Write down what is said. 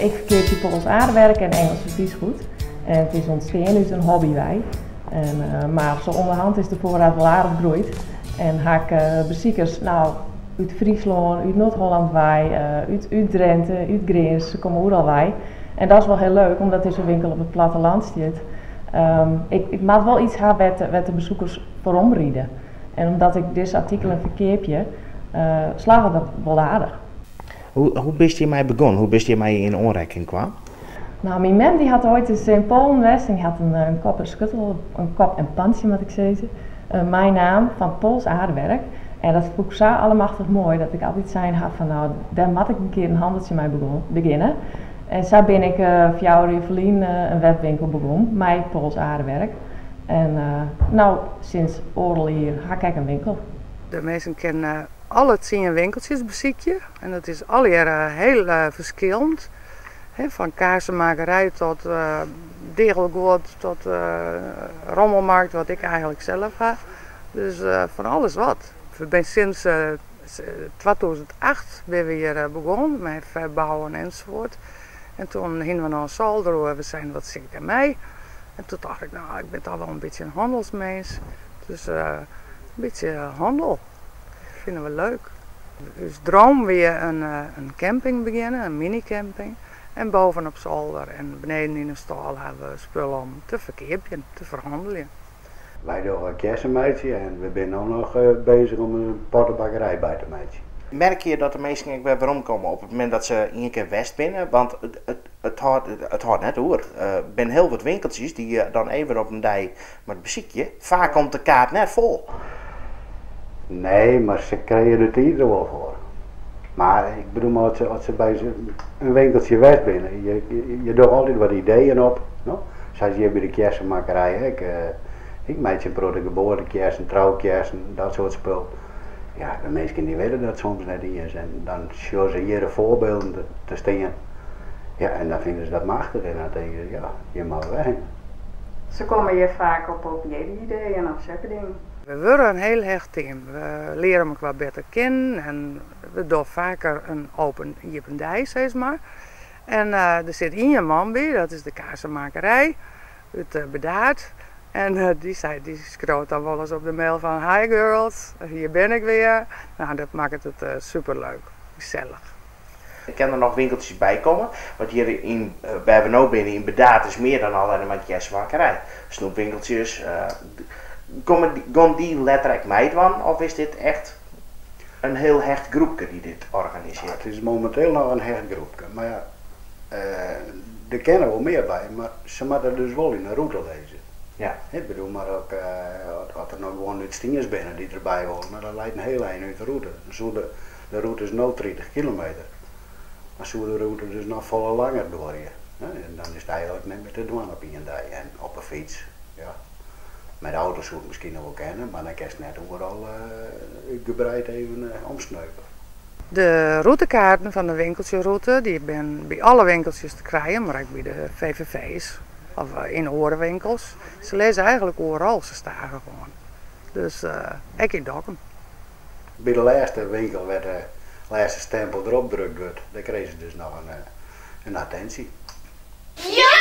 Ik ferkeapje Pools aardewerk en Engels serviesgoed. En it is ûntstean út in hobby wei. En, mar zo onderhand is de voorraad wol aardich groeid. En ha ik besikers, no, út Fryslân, út Noard-Hollân wei, út Drinte, út Grins, se komme oeral wei. En dat is wol hiel leuk, omdat dizze winkel op it plattelân stiet. Ik, ik moat wol yts ha wêr't de besikers foar omride. En omdat ik dizze artikelen ferkeapje, slagget dat wol aardich. Hoe bist hjirmei begûn? Hoe bist hjirmei yn oanrekking kaam? No, myn mem dy hat oait ris yn Poalen west en dy hat in kop en skuttel, in kop en pantsje moat ik sizze, meinaam fan Pools aardewerk. En dat fûn ik sa allemachtich moai dat ik altyd sein ha fan no, dêr moat ik in kear in hanneltsje mei begjinne. En sa bin ik 4 jier ferlyn in webwinkel begûn mei Pools aardewerk. En no, sinds oardel jier ha ik ek in winkel. De minsken kinne alle 10 winkeltsjes besykje en dat is allegearre hiel ferskillend. Fan kaarsenmakerij tot diggelguod tot rommelmarkt, wat ik eigenlik sels ha. Dus fan alles wat. We binne sinds 2008 binne we hjir begûn mei ferbouwen ensafuort. En toen hiene we noch in solder oer, we seinen wat sil ik dêrmei? En toen tocht ik, no ik bin toch wol in bytsje in hannelsmins. Dus in bytsje hannel fine we leuk. Us droom wie in camping begjinne, in minicamping. En boven op solder en beneden yn 'e stâl hawwe we spul om te ferkeapjen, te ferhanneljen. Wy dogge kersen meitsje en we binne no noch bezich om in pottebakkerij by te meitsjen. Merke je dat de minsken ek wer weromkomme op it momint dat se ien kear west binne? Want it hâldt net oer. Der binne hiel wat winkeltsjes dy't je dan even op in dei moat besykje. Faak komt de kaart net fol. Nee, mar se krije de tiid der wol foar. Mar ik bedoel, mar as se by in winkeltsje west binne, je dogge altyd wat ideeën op. No? Sa as hjir by de kersenmakkerij ek. Ik meitsje in protte geboartekersen, troukersen, dat soart spul. Ja, de minsken dy witte dat soms net iens en dan sjogge se hjir de foarbylden te stean. Ja, en dan fine se dat machtich en dan tinke se, ja, hjir moatte we wer hinne. Se komme hjir faak op jierdeisideeën of sokke dingen. We wurde in hiel hecht team. We leare elkoar better kennen en we dogge faker in open iepen dei, sis mar. En der sit ien man by, dat is de kaarsenmakerij út Burdaard. En dy sei, dy skriuwt dan wolris op de mail fan hi girls, hjir bin ik wer. No, dat makket it superleuk, gesellich. Der kinne der noch winkeltsjes by komme, want hjir yn, wêr we no binne yn Burdaard is mear dan allinne mar kersenmakkerij. Snoepwinkeltsjes, komme gon dy letter ek meidwaan of is dit echt in hiel hecht groepke dy't dit organisearret? It is mominteel noch in hecht groepke, mar ja, der kinne wol mear by, mar se moatte dus wol yn de rûte lizze. Ik bedoel, mar ook as der noch guon út Stiens binne dy't derby wolle, mar dat leit in hiel ein út de rûte. Dan soe de, de rûte is no 30 kilometer, dan soe de rûte dus noch folle langer duorje. En dan is it eigenlik net mear te dwaan op ien dei. En op 'e fyts, ja, mei de auto soe it miskien noch wol kinne, mar dan kinst net oeral útgebreid even omsneupe. De rûtekaarten fan de winkeltsjerûte dy binne by alle winkeltsjes te krijen, mar ek by de VVV's of yn oare winkels. Se lizze eigenlik oeral, se stadichoan. Dus ek yn Dokkum. By de lêste winkel wêr't de lêste stempel derop drukt wurdt, dêr krije se dus noch in attinsje. Ja!